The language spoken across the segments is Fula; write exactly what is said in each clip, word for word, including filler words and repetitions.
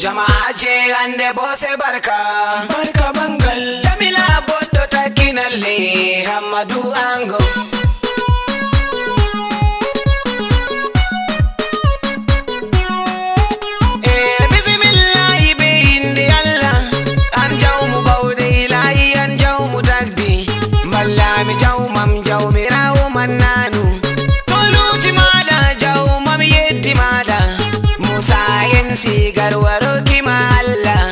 Jama'aaje hannde Boose barka. Barka ɓanngal. Jamila Boɗɗo takkinalle Hammadu Ango. E bismillaahi be innde Allah, an jawmu bawɗe ilaahi, an jawmu tagdi. Mballami jawmam, jawmiraawo mannanu. To luuti maaɗa, jawmam yeddi maaɗa. Muusa M C Garwa rokki ma Allah.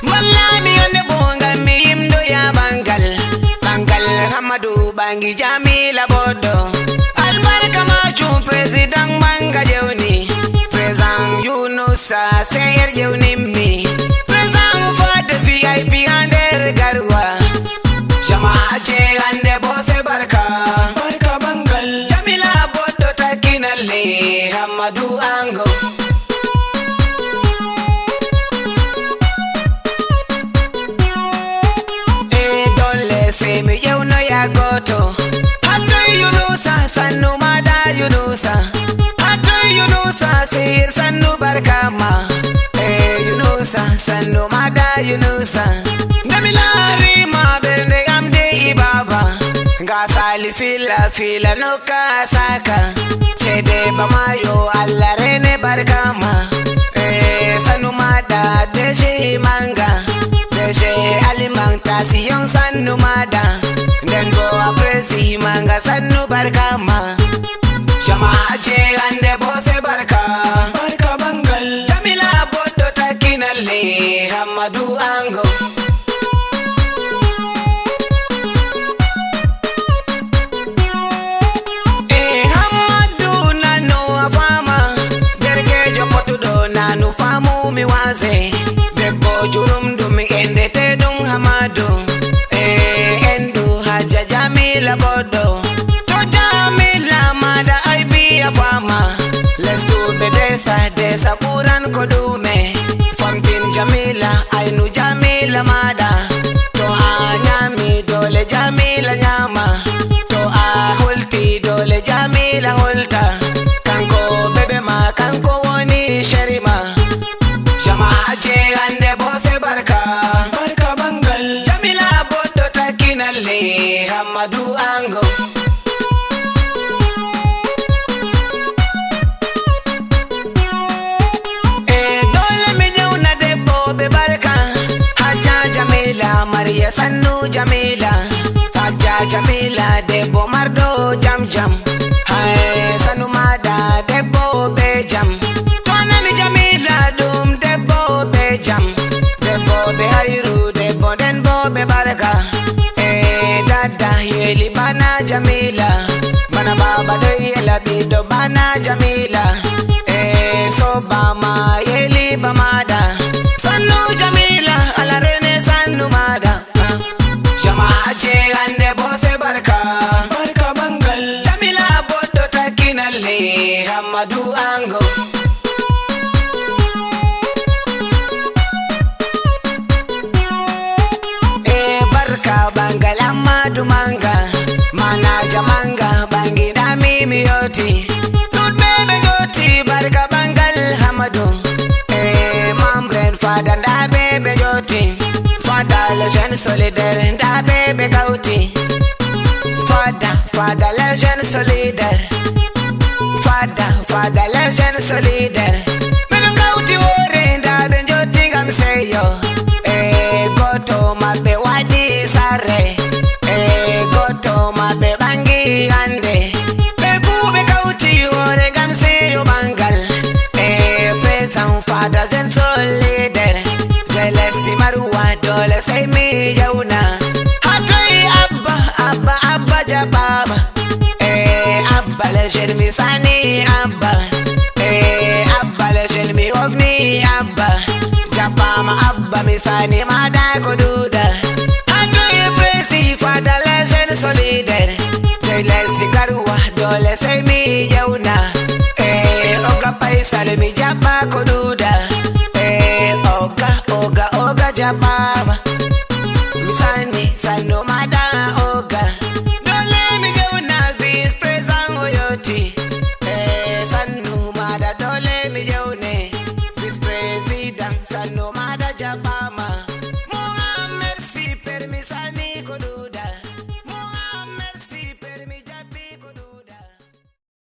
Mballami hannde bo ngam mi yimɗo ya ɓanngal. Ɓanngal Hammadu ɓangi Jamila Boɗɗo. Albarka maajum président mannga jewni. Président Yunusa C R jewnimmi. Président Fade V I P haa nder Garwa. Jama'aaje hannde Boose barka. Barka ɓanngal. Jamila Boɗɗo takkinalle Hammadu Ango. E dolle sey mi ƴewnoya gooto. Hattoy Yunusa, sannu maaɗa Yunusa. Hattoy Yunusa, sir sannu barka ma. E Yunusa, sannu maaɗa Yunusa. Nde mi laari ma ɓernde am de i baaba. Nga sali fila fila no ka saka. Ceede ba maayo Allah reene barka ma. E sannu maaɗa D G mannga. D G Aliman Tasiyon sannu maaɗa. Nden bo a prési mannga sannu barka ma. Jama'aaje hannde Boose barka. Barka ɓanngal. Jamila Boɗɗo takkinalle Hammadu Ango. E Hammadu nano a faama. Derkeejo potuɗo nanu faamu mi waase. Debbo jurumɗum enɗeteeɗum Hammadu. E enɗu Hajja Jamila Boɗɗo. To Jamila maaɗa aybi a faama. Lestuɓe desa, desa ɓuran ko ɗume. Famtin Jamila, aynu Jamila maaɗa. To a nyaami doole Jamila nyaama. To a holti doole Jamila holta. Kanko bebe ma, kanko woni chéri ma. Jama'aaje hannde Boose barka. Barka ɓanngal. Jamila Boɗɗo takkinalle Hammadu Ango. E doole mi ƴewna debbo be barka. Hajja Jamila, Mariya sannu Jamila. Hajja Jamila, debbo marɗo jam jam. Hae sannu maaɗa, debbo be jam. To a nani Jamila ɗum debbo be jam. Debbo be hayru, debbo nden bo be barka. E dada yeli bana Jamila. Bana baba ɗo yela ɓiɗɗo bana Jamila. E soba ma yeli ba maaɗa. Sannu Jamila, Allah reene sannu maaɗa. Jama'aaje hannde Boose barka. Barka ɓanngal. Jamila Boɗɗo takkinalle Hammadu Ango. E barka ɓanngal Hammadu mannga. Manaja mannga ɓangi ndaa mi mi yooti. Ɗuɗɓe ɓe njooti barka ɓanngal Hammadu. E Mamren Fada ndaa ɓe ɓe njooti. Fada les jeunes solidaires ndaa ɓe ɓe kawti. Fada, Fada les jeunes solidaires. Fada, Fada les jeunes solidaires. Ɓe ɗo kawti hoore ndaa ɓe njotti ngam seyo. E gooto maɓɓe waɗi sarre. E gooto maɓɓe ɓangi hannde. Ɓe fuu ɓe kawti hoore ngam seyo ɓanngal. E présent Fada jeune solidaire. Je lesdi Marwa doole sey mi ƴewna. Hattoy Abba, Abba, Abba jaɓaama. E Abba le jeune mi sani Abba. E Abba le jeune mi ofni Abba. Jaɓaama Abba mi sani maaɗa ko ɗuuɗa. Hattoy prési Fada les jeunes solidaires. Je lesdi Garwa doole sey mi ƴewna. E Oga Faisal mi jaɓa ko ɗuuɗa. E Oga, Oga, Oga jaɓaama. Mi sani sannu maaɗa Oga.